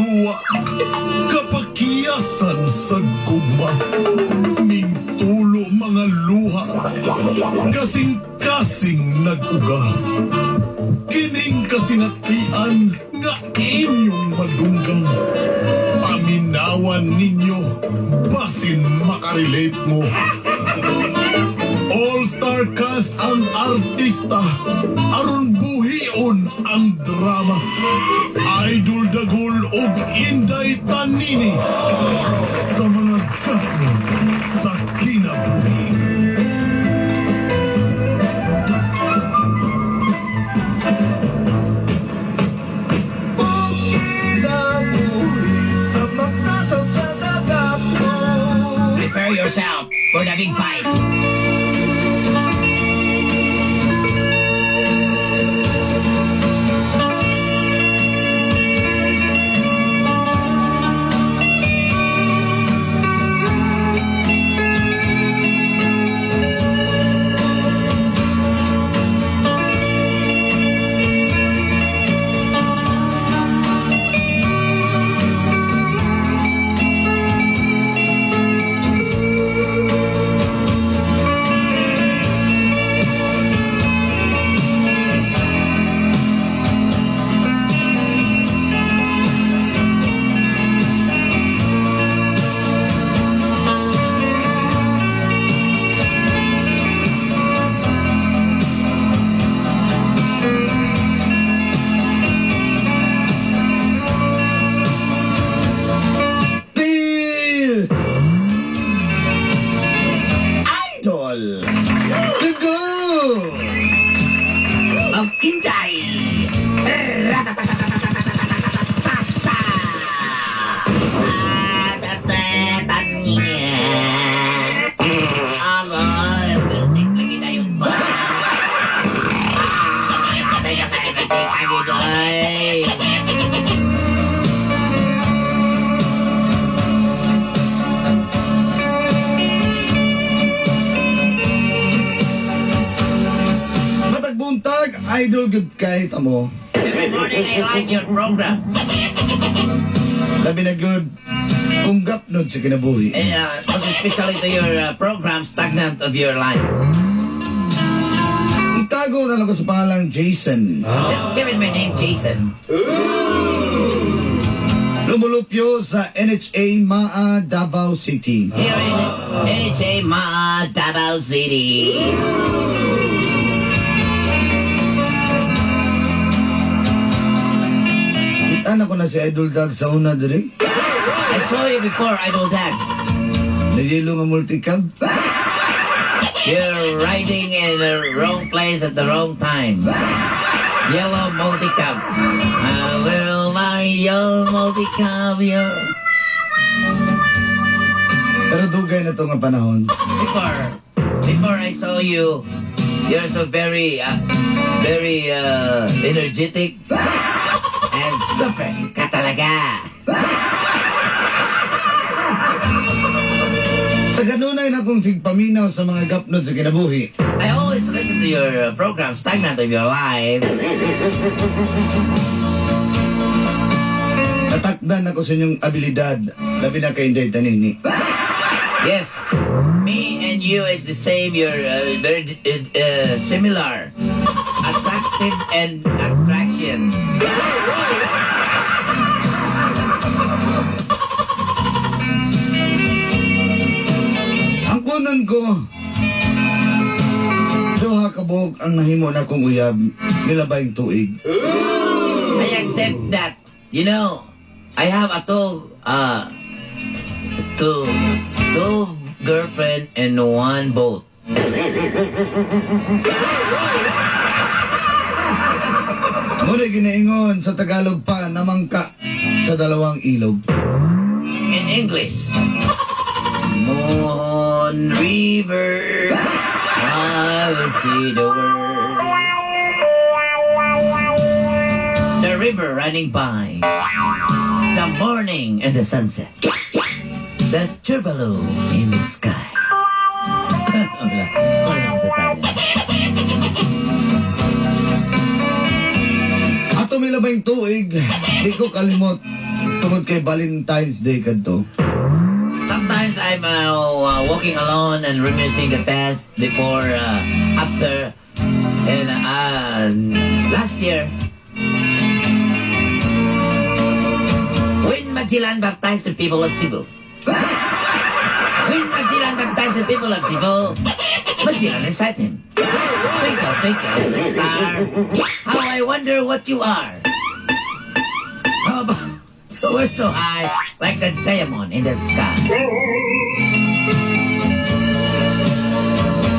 Duwa, kapakiyasan sa gugma, mintulo mga luha, kasing-kasing nag-uga. Kining kasinatian nga inyong madunggan. Paminawan ninyo, basin makarelate mo. All-star cast ang artista, aron buhion ang drama. Idol Dagul og Inday Tanini sa mga gapon sa kinabuhi. Prepare yourself for the big fight. Dear Idol Dagul! Of Inday. Matag buntag, Idol, good kahit amo. Good morning, I like your program. Labi na good kung gapnod sa kinabuhi. And most especially to your program, Stagnant of Your Life. Itago na lang ko sa pangalang Jason. Just give it my name, Jason. Lumulupyo sa NHA Maa, Davao City. Here in NHA Maa, Davao City. Kitaan ako na si Idol Dag sa una diri. I saw you before, Idol Dag. Nagilo nga multicab. You're riding in the wrong place at the wrong time. Yellow multicab. I will my yellow multicab. Yeah. Pero dugay na to nga panahon. Before I saw you, you're so very energetic and super ka talaga. Sa ganunay na kong tigpaminaw sa mga gapnod sa kinabuhi. I always listen to your program, Stagnant of Your Life. Natakdan ako sa inyong abilidad, labi na kay Inday Tanini. Yes, me and you is the same. You're very similar. Attractive and attraction. Ang kunan ko, duha ka buok ang nahimo na kong uyab, nilabayng tuig. I accept that. I have a two girlfriend and one boat. Muna ginaingon sa Tagalog pa namangka sa dalawang ilog. In English, Moon River, I will see the world. The river running by, the morning and the sunset, the turbalo in the sky. Wala, wala sa tayo. Ato may labayng tuig, di ko kalimot. Tungod kay Valentine's Day kadto. Sometimes I'm walking alone and reminiscing the past before, after, and last year, when Magellan baptized the people of Cebu. When Magellan baptized the people of Cebu, Magellan recited him. "Twinkle, twinkle, little star, how I wonder what you are. How about we're so high, like the diamond in the sky."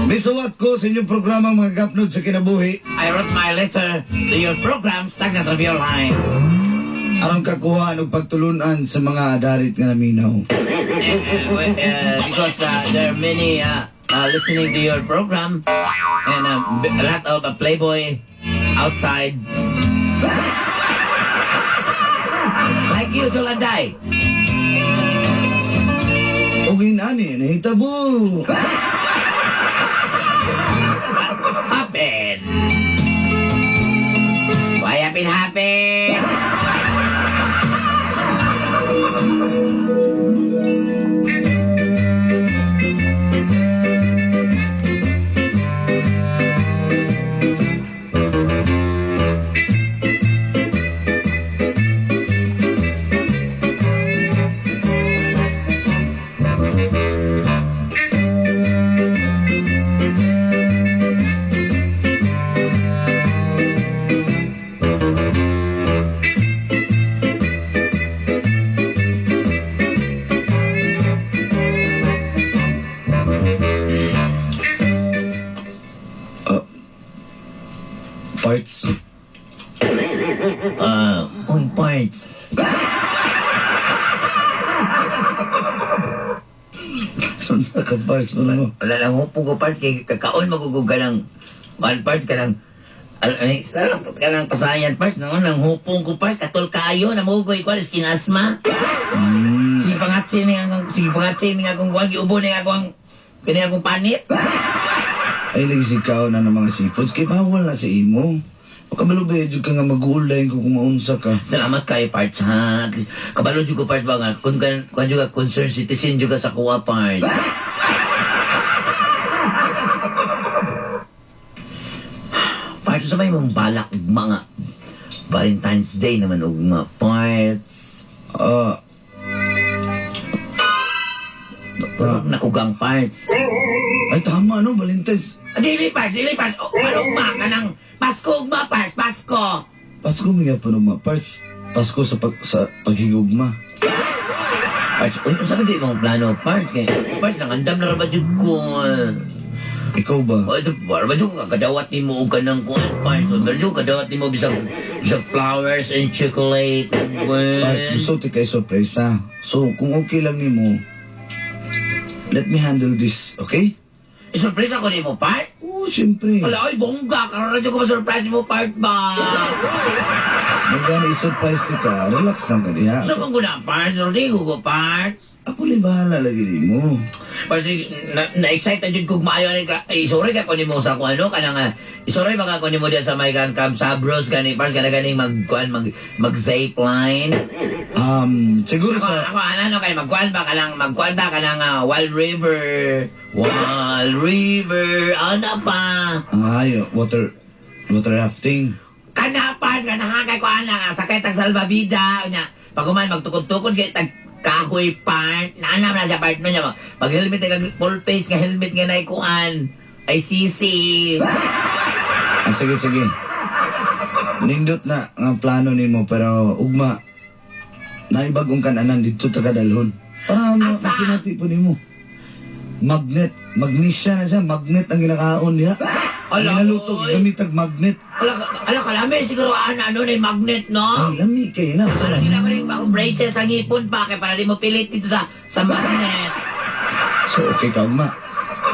Misuwat ko sa inyong programa, Mga Gapnod sa Kinabuhi. I wrote my letter to your program, Stagnant of Your Life. Aron kakuhaan og pagtulunan sa mga darit nga naminaw. Because there are many listening to your program and a lot of playboy outside. Like you, Dulanday. Ug inani nahitabo. Happen? Why happen, happen? Parts. Uy, parts. Unsa ka, parts mo? Wala lang hupo ko, parts, kay kakaon magugug ka ng one parts ka ng ay, ka ng pasayan, parts nang nang hupong ko, parts, katol kayo na mugoy ko skin asthma. Sige pangatsi ni akong kuan, giubo ni akong kini akong panit. Ay lagi si kao na ng mga seafoods kay bawal na sa imo. Makabalo ba jud ka nga mag-uulayin ko kung maunsa ka. Salamat kayo, parts, ha. At least, kabalo jud ko, parts, ba nga kun kan kun juga concerned citizen juga sa kuha, parts. Parts, sa may mong balak og mga Valentine's Day naman og mga parts. Ah, Nakugang parts. Ay tama no, Valentine's. Ah, dili, parts, dili, parts. Oh, ano ugma ka ng Pasko ugma, parts, Pasko. Pasko mi gyapon ugma, parts. Pasko sa paghigugma. Parts, uy, unsa man gyud imong plano, parts? Kay parts, nangandam na ra ba jud ko? Ikaw ba? Oh, ito, para ba jud ka kadawat nimo og kanang kuan, parts? O, pero jud kadawat nimo bisag flowers and chocolate. Parts, gusto ti kay sorpresa. So, kung okay lang nimo, let me handle this, okay? Surpresa ko nimo, parts? Oo, siyempre. Wala, oy, bongga. Karon ra jud ko ma-surprise nimo, part ba? Magkano i-surprise ka, relax lang ka diha. So, kung guna, parts, Rodrigo ko, parts. Ako ni bahala lagi nimo. Kasi na-excite na jud kog maayo ani ka. Ay, sorry ka ko nimo sa kung ano kanang sorry baka ko nimo diya sa may kan Camp Sabros gani, parts, kana ganing mag kuan mag mag zipline. Siguro Ako, sa ako ano kay magkuan ba kanang magkuan ta kanang Wild River. Wild River ana pa. Ay, water rafting. Kana pa kana kay kuan na sakay tag salbabida nya. Pag human magtukod-tukod kay tag kahoy part, naana na siya part no niya. Pag helmet kag full face nga helmet nga nay kuan. Ay sisi. Ah, sige, sige. Nindot na ang plano nimo pero ugma naibagong kananan dito ta kadalhon. Para Asa? masinati po nimo. Magnet, magnesia na siya, magnet ang ginakaon niya. Ang Ala, ginaluto, oy. gamit ang magnet. Ala, ala kalami siguro ana ano na yung magnet no. Ang lami kay na. Wala gina ko rin ako braces ang ngipon pa kay para di mo pilit dito sa magnet. So okay ka ugma.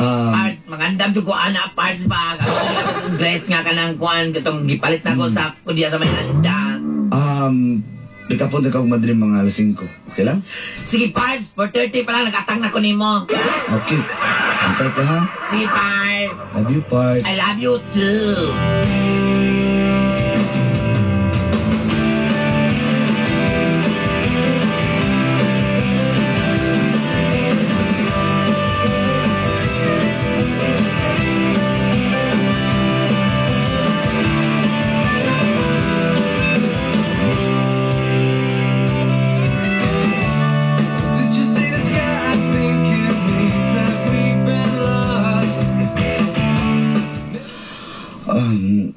Parts, magandam jud ko ana, parts ba. Dress nga kanang kuan katong gipalit na ko sa diya sa may handa. Ikapon na ka ugma diri mga alas 5. Okay lang? Sige, parts, 4:30 pa lang nagatang na ko nimo. Okay. Antay ka ha. Sige, parts. Love you, parts. I love you too.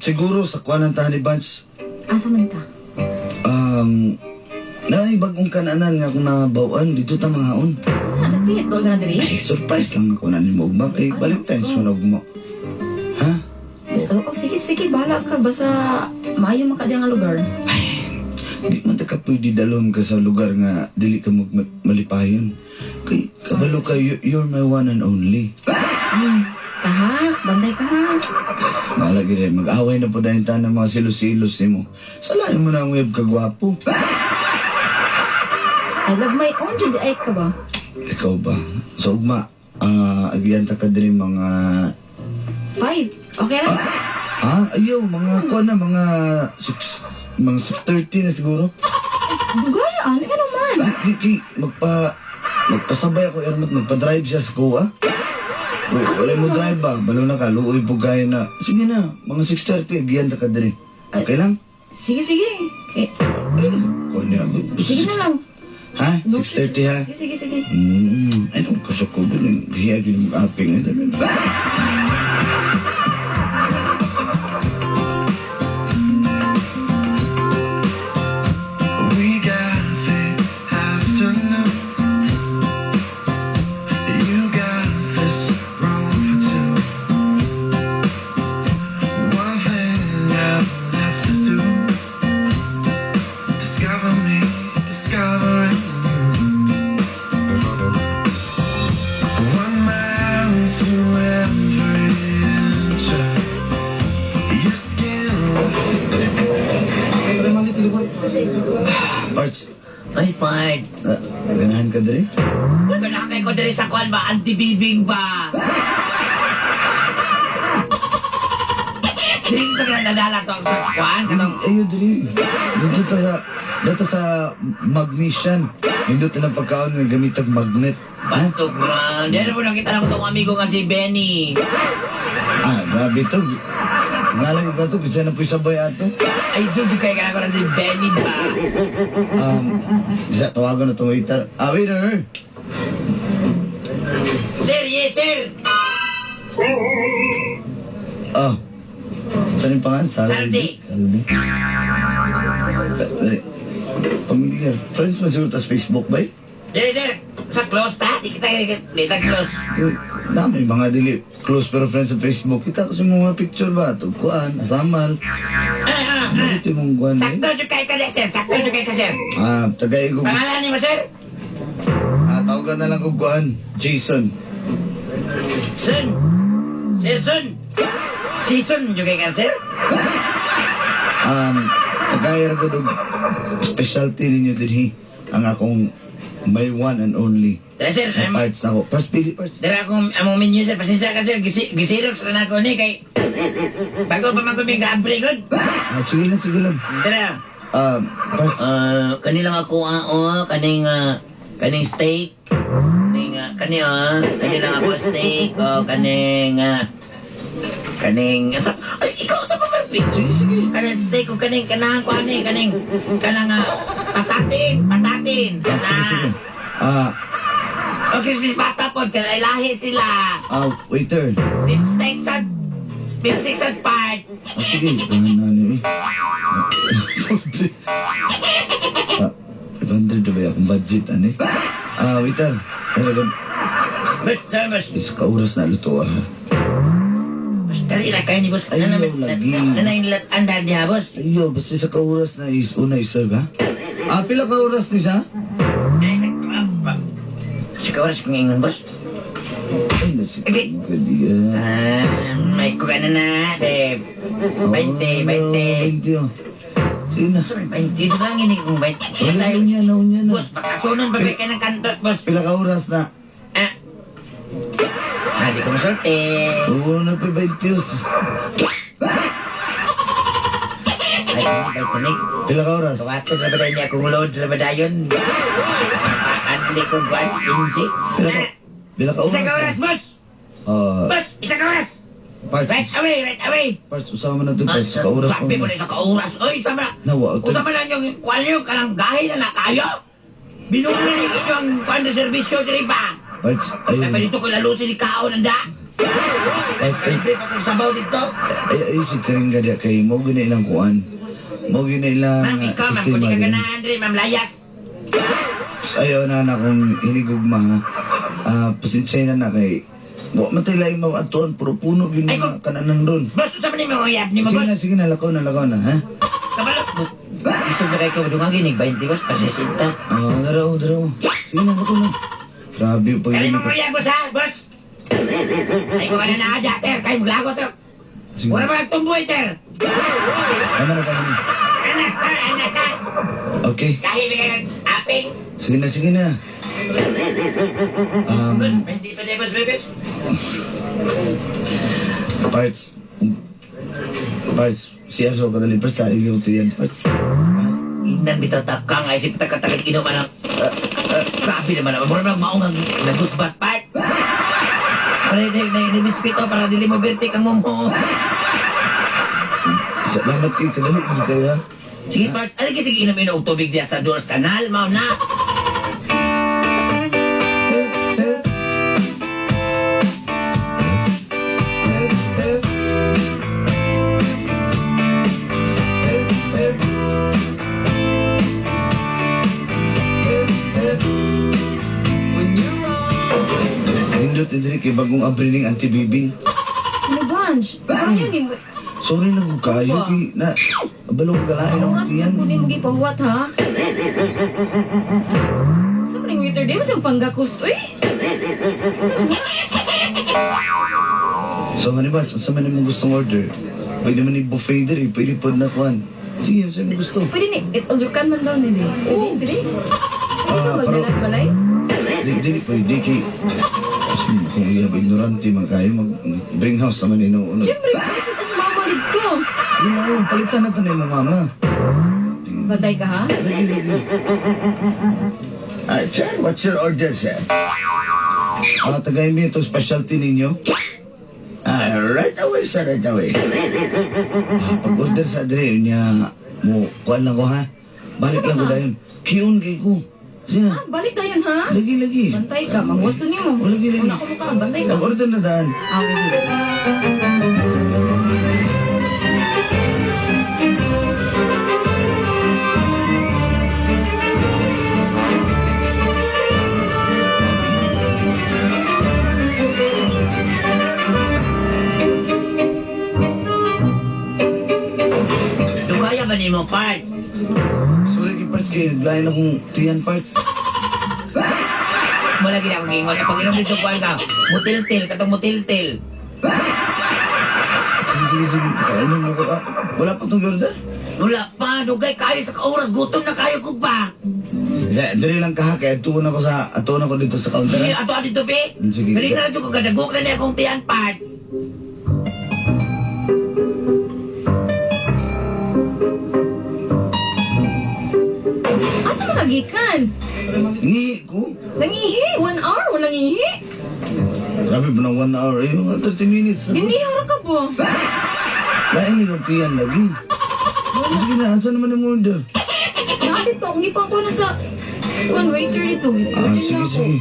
Siguro sa kuanan ta ni Bunch. Asa man ta? Naay bagong kananan nga akong nabawan dito ta mangaon. Asa dapit? Dool ka na diri? Ay, surprise lang ako na nimo ugma. Ay, Valentine's man ugma. Ha? Oh, oh, sige, sige, bahala ka. Basta maayo man ka diyan nga lugar. Di man ta ka pwede dalon ka sa lugar nga dili ka malipayon. Kay kabalo ka, you're my one and only. Kaha, banday ka ha. Mahala gid mag-away na po dahil ta ng mga silos-silos nimo. Salain mo na ang web kagwapo. I love my own, jud ay ka ba? Ikaw ba? Sa ugma, agian ta ka diri mga 5. Okay lang? Ah, ayaw, mga kuan na, mga 6, mga 6:30 na siguro. Dugay, ano ka naman? Di, di, magpasabay ako, Ermat, magpa-drive siya sa kuha. Wala mo drive ba? Balo na ka, luoy po gaya na. Sige na, mga 6:30, agian ta ka diri. Okay lang? Sige, sige. Eh, Ay, kuha niya. sige na lang. Ha? 6:30 ha? Sige, sige, sige. Ay, nung kasuko doon, hiya yun yung aping. We got the afternoon. You got this room for two. One thing I've left to do. Discover me, discovering you. 1 mile to every inch of your skin. Parts, Ay, parts. ganahan ka diri? Uy, ganahan kayo ko diri sa kuan ba? Anti-bibing ba? Diri ito na nadala to sa kuan. Katong Ayo diri. Dito sa magnesian. Nindot na ng pagkaon nga gamitag magnet. Ha? Bantog man. Diyan po nakita na ko tong amigo nga si Benny. Ah, grabe to. Ngalan ko to, bisa na po sabay ato. Ay, doon kayo ka na si Benny ba? Bisa tawagan na itong waiter. Ah, waiter! Sir, yes, sir! Ah, saan yung pangalan? Saldi. Saldi. Dali. Pamilyar. Friends man siguro tas Facebook ba eh? Yes, sir! Sa close ta? Di kita, di kita close. Dami mga dili close pero friends sa Facebook. Kita ko sa mga picture ba? Tugkuan, asamal. Ah. Ito yung kuan eh. Sakto jud kay ka, sir. Sakto jud kay ka, sir. Ah, tagay ko. Pangalan ni mo, sir? Ah, tawagan na lang ko kuan. Jason. Sun. Sir Sun. Si Sun jud kay ka, sir? Tagay ra ko og specialty ninyo dinhi ang akong my one and only. Dara, sir. Na parts ako. Parts pili parts. Dara akong among menu, sir. Pasensya ka, sir. Gisirox na ako ni kay bago pa man ko may gaabre gud. Ah, sige lang, sige lang. Dara. Parts. Kanilang ako oh, kaning kaning steak. Kaning kani kanilang ako steak oh, kaning kaning asa ay ikaw sa pa man Sige, sige. Kaning steak o kaning kanang kuan ni kaning kanang patatin, patatin. Ah, sige, sige. Ah, O crispy pata pod kanang lahi sila. Waiter. Beef steak sa beef steak sa parts. Ah, sige. Ano, ano eh. Ah, 500 na ba yung akong budget, ano eh? Ah, waiter. Pero, Bus, sir, bus. isa ka oras na luto, ah. Bus, dali lang kayo ni boss. Ayaw, lagi. Nanay andan niya, boss. Ayaw, basta isa ka oras na is una iserve, ha? Ah, pila ka oras ni siya? Ay, sa oras kong ingon, boss. Ay, nasi. Okay. Gadi, ah. Ah, may kuha na na, babe. 20, Oh, 20. 20, oh. Sige na. So, 20, di ba ang ini kong 20? Wala Basta, na niya, na niya na. boss, makasunon pa kayo ng kantot, boss. Pila ka oras na? Ah. Ah, di ko masulti. Oo, na pa 20 os. Ay, ay, sanig. Pila ka oras? Kawato na ba niya akong load na ba dayon? Anli kong buwan, 15. Pila ka, pila ka oras? Isa ka oras, boss! Ah, Boss, isa ka oras! parts, Right away, right away! parts, usama na to, parts, ka oras pa Grabe mo man. na isa ka oras. Oy, sama. Nawa, ito. Usama na yung kuwan yung kanang gahi na nakayo. Binuno na rin inyong kuwan na serbisyo diri ba? Parts, Ay, ayun. pa dito ko lalusin ni kaon anda. Parts, ay, Libre pa kong sabaw dito. ay, ay, si Karinga diya kay mo gina ilang kuan. Mo gina ilang Ma'am, ikaw, ma'am, sistema kung di ka din. ganahan rin, ma'am, layas. Ayaw na na kung hinigugma ha. Ah, pasensya na na kay wa man tay laing maatuan puro puno gyud Ay, mga kananan ron. Boss, usa man ni mga uyab ni mo, Sige boss. na, sige na, lakaw na, lakaw na, ha? Kabalo, boss. Isog na kay ko, dunga ginig, 20 boss, pasisita. Ah, dara, oh, dara, oh. Sige na, lakaw na. Grabe pag Kali mo uyab, boss, ha, boss. Ay, ko ka na naa, ter, kay muglago, ter. Sige. Wala pa nagtumboy, ter. Tama na, tama na. Anak ka, anak ka. Okay. Kahit bigay kang aping. Sige na, sige na. Boss, hindi pa di, boss, bebes. Parts. Parts. Siya so kadali parts sa iyo tiyan parts. Inan bitaw takang ay sipta ka tagad inuman ang grabe naman naman. Mura naman maong ang nagusbat part. Para ni biskwito para dili mo bertik ang mumo. Salamat kay kadali gid kaya. Sige part, aligi sige inom inom og tubig diya sa Doors Canal mao na. Nindot diri kay bagong abri ning Auntie Bibing. Ano, Banj? Kaya ni mo. Sorry na ko kayo kay na balong galain ang Oras tiyan. ko ni mo gipahuwat, ha? Sa maning waiter di mo sa panggakos, uy. So ano ba, unsa man imong gustong order? Pwede man ni buffet diri, pwede pod na kuan. Sige, unsa imong gusto? Pwede ni, it all you can man daw nila. Pwede, pwede. Pwede Ah, ba magdalas balay? Di, dili pwede kay kung iya ba ignorante man kayo mag bring house naman inuuno. Siyempre, kasi tas mama dito. Sige na, oh, palitan na to na imong mama. Bantay ka, ha? Lagi, lagi. Sir, what's your order, sir? Ah, tagay mi itong specialty ninyo. Right away, sir, right away. Ah, pag-order sa dire niya mo kuan lang ko ha. Balik lang ko dayon. Kiyon kay ko. Sige na. Ah, balik dayon, ha? Lagi, lagi. Bantay ka, magusto nimo. Oh, lagi, lagi. Una ko mukha, bantay ka. Pag-order na daan. Ah, okay, sige. Dugaya ba nimo parts? Sorry kay parts kay naglain akong tiyan parts. Wala gid akong giingon. Pag inom dito kuan ka, mutiltil katong mutiltil. Sige, sige, sige. Kainom na ko. Ah, wala pa tong order? Wala pa, dugay kayo sa oras gutom na kayo kog pa. Sige, diri lang ka ha. Kaya atuon ako sa, atuon ako dito sa counter. Sige, ha? ato dito be. Sige. Dali na lang ko kadagok na niya akong tiyan parts. Asa ka nagikan? Ngihi ko. Nangihi? 1 hour? Walang ihi? Grabe ba ng 1 hour? Eh, mga 30 minutes. Ginihara ka ba? Lain ikaw tiyan lagi. Sige na, asa naman yung order? Nakapit pa, hindi pa ako na sa one waiter dito. Ah, Order na sige, ako. sige.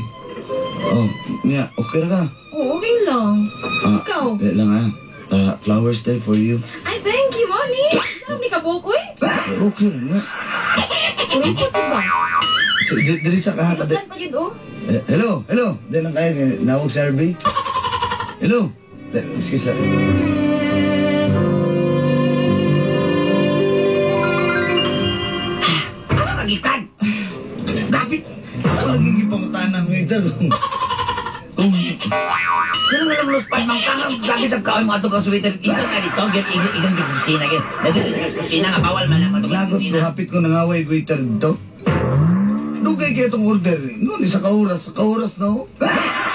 Oh, Mia, okay ra ka? Oo, okay lang. Ah, Ikaw? Dali lang ah. Ah, flowers day for you. Ay, thank you, mommy. Sarap ni kabukoy. Eh, okay lang nga. Kuripot ba? So, dili sa kaha ka. Ilutan pa yun, oh. Eh, hello, hello. Dili lang kayo. Nawag sa RB. Hello. Excuse sir. Asa ka gikan? Grabe. Ako lagi gipangutan ng waiter. Kung Ganun nga lang luspad, mang kangang grabe sa kaoy mga atong sweater. Igang ka dito, gyud igang igang gyud kusina gyud. Lagi sa kusina nga bawal man ang atong lagot ko, kusina. hapit ko nangaway waiter dito. Dugay kayo itong order. Noon, isa ka oras. Sa ka oras na oh.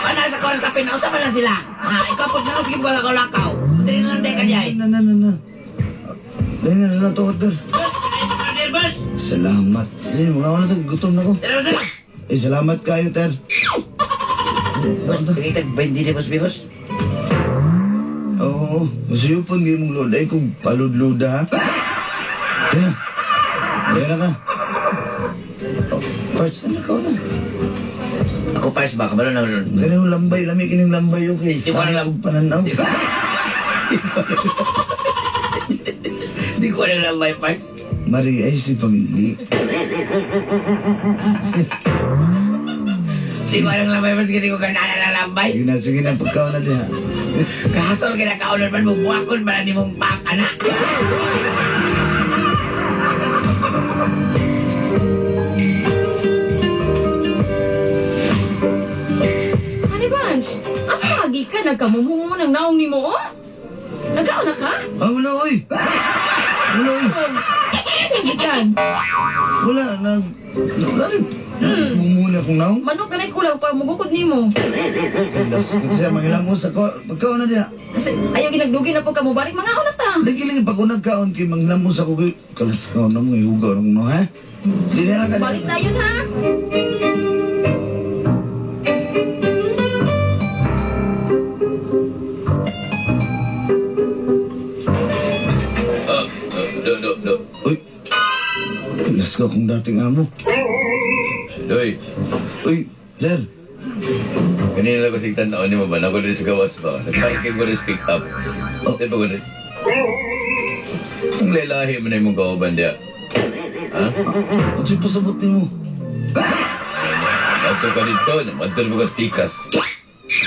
Ana sa oras ka pinausa man lang sila. Ha, ikaw po na sige ko lakaw-lakaw. Dili na lang day ka diay. Na, na, na, na. Dahil na, na, na, order. Boss, ay mga order, boss. Salamat. Dahil, mga wala to, gutom na ko. Dali na. Eh, salamat kayo, ter. Boss, bigay tag 20 ni boss, boss. Oo, masuyupon kayo mong load. Ay, kung paludluda, ha? Yan na. Ayan na ka. Oh, parts na, ikaw na. Ako pares ba? Kabalo na. Ganun lambay, lami kining lambay okay. Di ko alam. Og pananaw. Di ko alam lambay, Pards. Mari ay si pamili. Di ko alam lambay, Pards. Hindi ko ganana na lambay. Sige na, pagkaon na diha. Kahasol kinakaunan man mo, buwakon man ni mong pak, anak. Honey Bunch, asa lagi ka? Nagkamumumo ng naong ni mo, oh? Nagkaon na ka? Ah, wala oy. Wala oy. Oh, gikan. Wala na. Wala rin. Mumuna kong naong. Manok na kulang pa mugukod nimo. Kalas. Kasi manghilamos ako. Pagkaon na diha. Kasi ayaw ginagdugi na po ka mo balik mga una ta. Lagi lagi pag unang kaon kay manghilamos ako kay kalas ka na mo ihugaw na mo ha. Sige na ka. Balik tayo na. Do, do, do. Uy. Kalas ka kung dating amo. Doy, Uy, sir. kanina lang ko sig tan-aw nimo ba? Nako diri sa gawas ba? Nagparking ko rin pick up. Oh. Di ba ko rin? Ang lalahi mo na imong kauban diya. Ha? Ano siya pasabot nimo? Madto ka dito, madto mo ka sa tikas.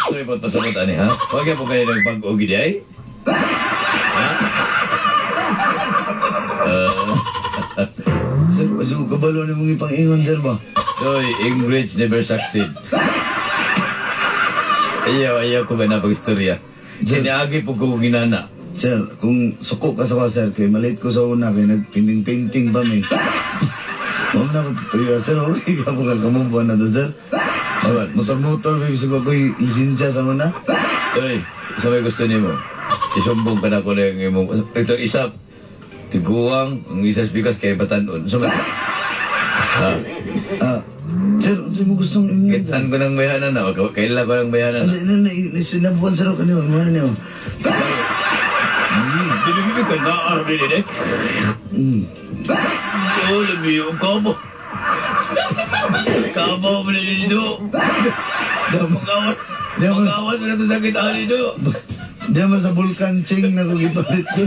Sorry po pasabot ani ha? Wag po kayo nagpag-ugi di ay? Ha? Sir, kasi ko kabalo ni mong ipang-ingon, sir ba? Doy, English never succeed. Ayaw, ayaw ko ba na pag-istorya. Siniagi po ko ginana. Sir, kung suko ka sa ko, sir, kay malate ko sa una, kay nagpinting-painting pa may. Huwag na ako tutuyo, sir. Okay ka po kakamumbuan na to, sir. Saman. Motor-motor, may bisag ako'y lisensya sa una. Doy, sa may gusto nimo. Isumbong ka na ko na yung imong... Ito, isa, tiguang, ang isa speakers kay Batanon. Sa may... Ha? Ah, sir, ano mo gustong ingon, sir? Kitan ko ng bayanan na. Kailan ko ng bayanan Ano, na. ano, ano, sinabuan, sir, kanyo, ano niyo? Bibi ka na, araw din eh. Oh, labi yung kabo. Kabo mo na dito. Magawas. Magawas mo na ito sakit ani do. Diyan man sa Vulcan Ching na kung ipalit ko.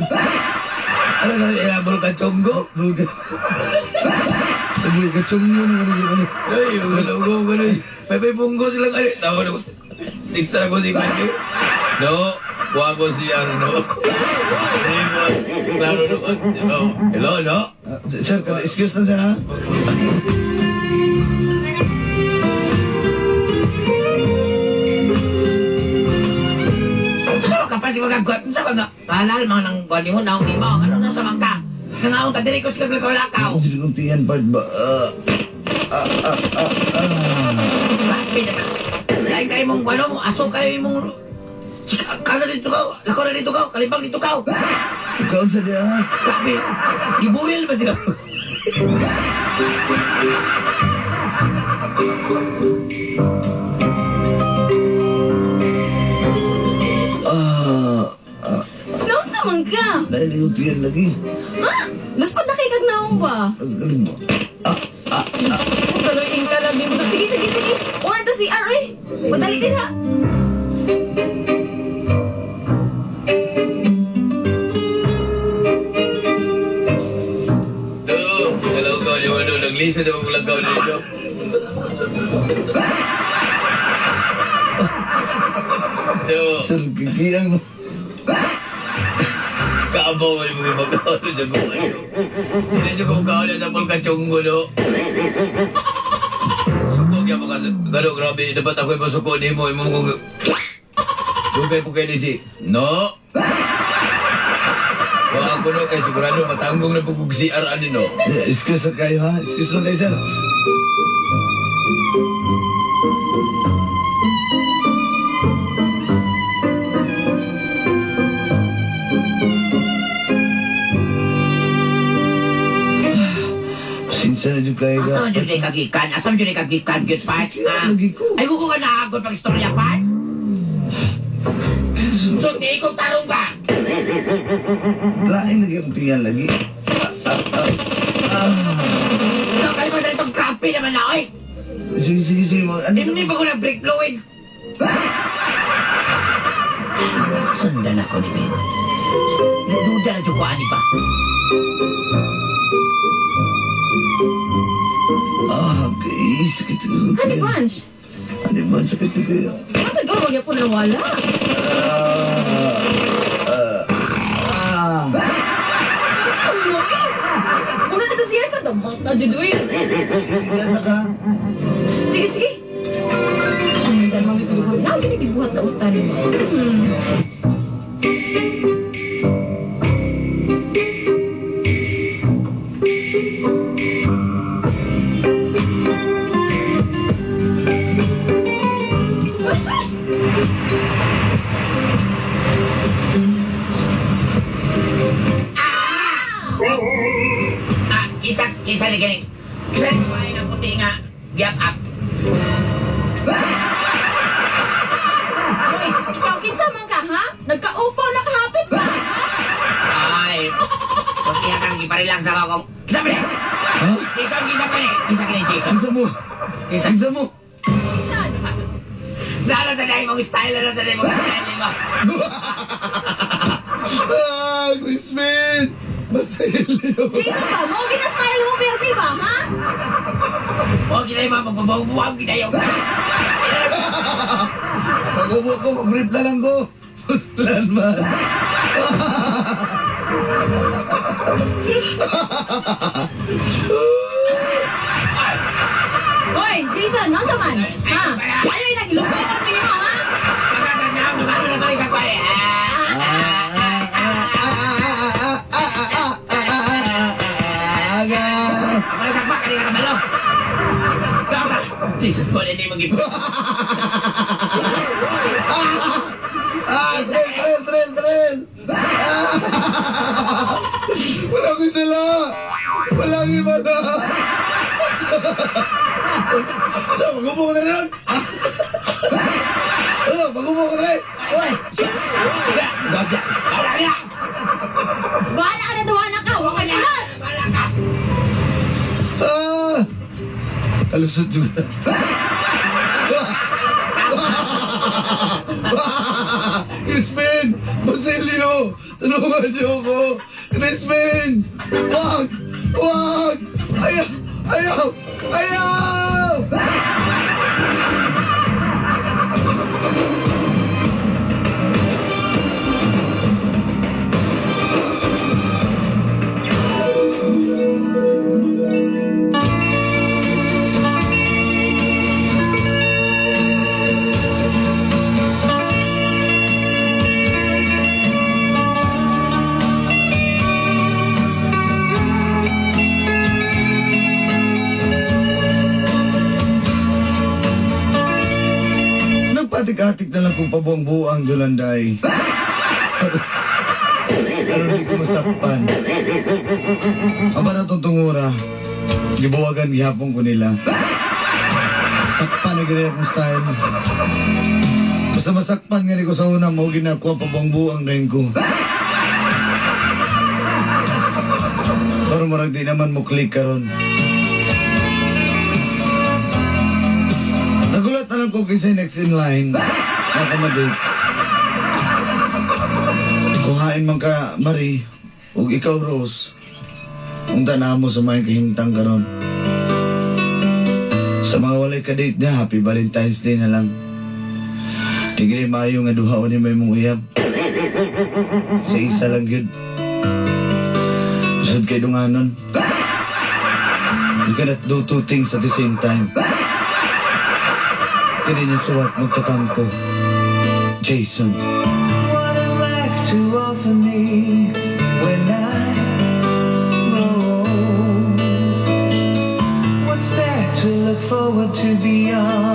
Ano sa inabol ka chonggo? Vulcan. Sa Vulcan Chong yun ang ano. Ay, yung ko na. May punggo sila kali. Tawa na ko. Tiksa na ko si Kanye. No, kuha ko si ano no. Klaro no. Hello, no? Sir, excuse na sir ha? Sa ka pa si mga sa ka halal mga nang kuan nimo naong nimo ano na sa mangka. Nangaon ka diri ko sa kaglakaw. Hindi kong tiyan part ba? Grabe naman. Lain kayo mong ano mo, aso kayo mong Kala dito ka, lakaw na dito ka, kalibang dito ka. Ikaw sa diya ha? Grabe, gibuhil ba sila? Naunsa man ka? Dahil yung tiyan lagi. Ha? Mas padakay kag naong ba? Ano ba? Kaloy ka lang mo. Sige, sige, sige. Una to si R, eh. Madali din ha. Do, hello ko ni Wano, nagliso na maglagaw dito. Do, Sir, kikiyang mo. kaabaw mo yung mga magkaon sa kung ano. Hindi siya kung kaon sa pulkachonggo, no? Suko kaya mga gano, grabe, dapat ako yung masuko ni mo, imong kung... Dugay po kayo ni si, no? Wa ako no, kay sigurado matanggong na po kung CR ani no. Excuse na kayo ha? Excuse na kayo sir. Pasensya na dyan kayo Asa ka. man jud kagikan? Asa man jud kagikan gyud Parts? Ha? Lagi ko. Ay ko ka naagod pag istorya Parts. So di ko tarong ba? Lain lagi ang tiyan lagi. Ikaw kalibang sa itong grabe naman na oy. Sige, sige, sige. Ano Hindi pa ko na brake fluid. Sundan ako ni Ben. Duda na dyan ko ani ba? Ah, okay. Sakit ko. Honey Bunch, Ano man, sakit ko kayo. matagal mo niya po nawala. Ah, ah. Saan mo eh? Una na to siya ka, damat na dyan eh. Nasa ka? Sige, sige. Sundan mo ito. Lagi nagibuhat na utan. Ay, sus! Ah, isa, isa ni galing. Isa ni kumain ng puti nga. Gap up. Hoy, ikaw kinsa man ka, ha? Nagkaupaw na kahapit ba? Ay, pagkiya kang iparelax na ako kung... Kisa pa niya! Ha? Jason, kisa pa niya! Kisa ka ni Jason. Kinsa mo? Kisa. Kinsa mo? Jason! Nala sa dahil mong style, nala sa dahil mong style, di ba? Ah, Crispin! Basilio! Jason ba? Mo gina-style mo permi ba, ha? Huwag kinay mga magbabaw-buwag kinayo. Pag-ubo ko, mag-brief na lang ko. Puslan man. Hoy, Jason, ano man? Ha? Ayaw naglupaw kami nimo, ha? Magkano na to isang kwali? Ah! Ah, Ako na sakpa, kanina ka malo. Baka, Jason, wala na yung mag Ah, trail, trail, trail, trail! Ah! Wala akong sala! Wala akong iba na! Ano, mag-upo ko na rin? Ano, mag-upo ko na rin? Uy! Gawas na. Wala na! Bahala ka na duha na ka, wa kay mulat. Wala ka! Ah! Kalusot juga. Crispin! Basilio! Tulungan niyo ako! Crispin! Wag! Wag! Ayaw! Ayaw! Ayaw! Nagpatik-atik na lang kung pabuang-buang dulanday. Pero di ko masakpan. Aba na itong tungura. Gibuwagan gihapon ko nila. Sakpan na gano'n akong style. Basta masakpan nga ni ko sa una, mao ginakuha pabuang-buang na yun ko. Pero murag di naman mo click karon. Nagulat na lang ko kinsa next in line. Ako madate. Kuhain man ka, Marie, ug ikaw, Rose. Unta na mo sa mga kahimtang karon. Sa mga walay ka-date niya, Happy Valentine's Day na lang. Tigre maayo nga duha ni may mong uyab. Sa isa lang yun. Usod kay dunganon. You cannot do two things at the same time. Kini niya suwat magkatampo. Jason. What is life to offer me when I grow old? What's there to look forward to beyond